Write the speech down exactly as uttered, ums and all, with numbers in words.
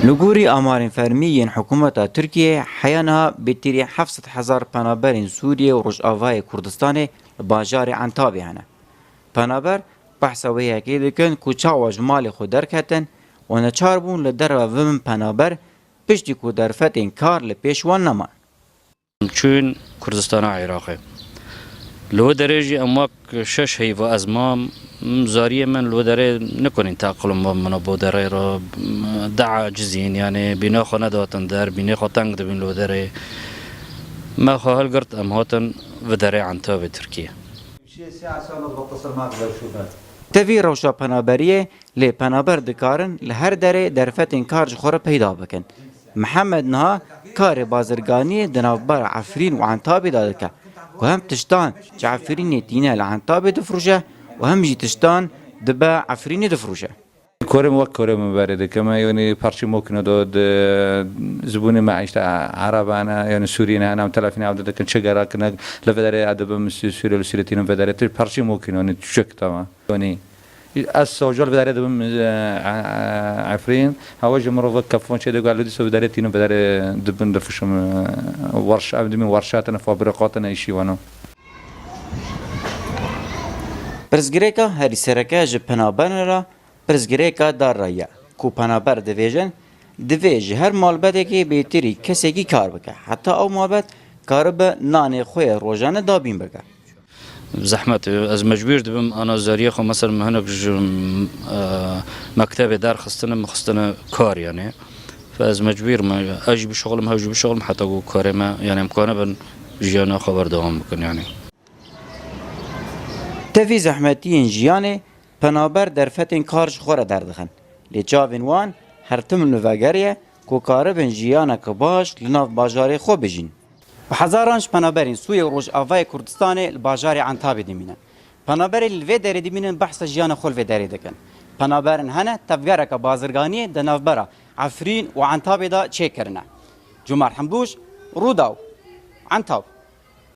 Li gorî amarên fermî yên hikûmeta Tirkiyê, heya niha bêtirî heft sed hezar penaberên Sûriyê û Rojavayê Kurdistanê li bajarê Entabê hene. Penaber behsa wê yekê dikin ku çawa ji malê xwe derketin û neçar bûn li derve bibin penaber, piştî ku derfetên kar li pêş wan neman. Çûn Kurdistana Iraqê. Li wê derê jî em wek şeş heyva ez mam, zariyê min li wê derê nikonîn teqlim min bo derê re, de acizîn, yani bîna xwe nedatin der, bînê xwe teng dibîn li wê derê. Me xwe hilgirt, em hatin vê derê Entabê Tirkiye. Tevî rewşa penaberiyê, lê penaber dikarin li her derê derfetên kar ji xwe re peyda bikin. Mihemed niha karê bazirganiyê di navbera Efrîn û Entabê de dike, ku hem tiştan ji Efrînê tîne li Entabê difroşe û hem jî tiştan dibe Efrînê difroşe. Korê min wek korê min berê dikim, yanî parçî mokîno do di zibûnê me, îşte, erebane, yanî sûrîne, hene em telefîne ew dikin, çi gera kinek, li vê derê edibim Sûrî, li Sûrî tînim vê derê, tu parçî mokîno, yanî çek tamam. Yanî ez soja li vê derê dibim, e, e, Efrîn, hewa ji mirov kefon çê digo, li dîso vê derê tînim vê derê dibin difişim, e, warş-, ev dimîn warşatine, fabrîqatine, îşî wano. Pirsgirêka herî sereke ji penaberê re pirsgirêka dar re ye, ku penaber dibêjin, divê ji her malbetekê bêtirî kesekî kar bike, heta ew malbet karibe nanê xwe yê rojane dabîn bike. Zehmet e, ez mecbûr dibim ana zariyê xwe, mesela min hinek ji, e, mektebê derxistine, min xistine kar, yani. Fe ez mecbûr me, ez jî bişixulim, hew jî bişixulim, heta ku karê me, yani, imkane bin jiyana xwe berdewam bikin, yani. Tevî zehmetiyên jiyanê, penaber derfetên kar ji xwe re derdixin. Lê çavên wan her tim li veger ye ku karibin jiyaneke baş li nav bajarê xwe bijîn. Bi hezaran ji penaberên Sûriyê û Rojavayê Kurdistanê li bajarê Entabê dimînin. Penaberê li vê derê dimînin, behsa jiyana xwe li vê derê dikin. Penaberin hene tevgereke bazirganiyê di navbera Efrîn û Entabê de çêkirine. Cumar Hemdûş, Rûdaw, Entab.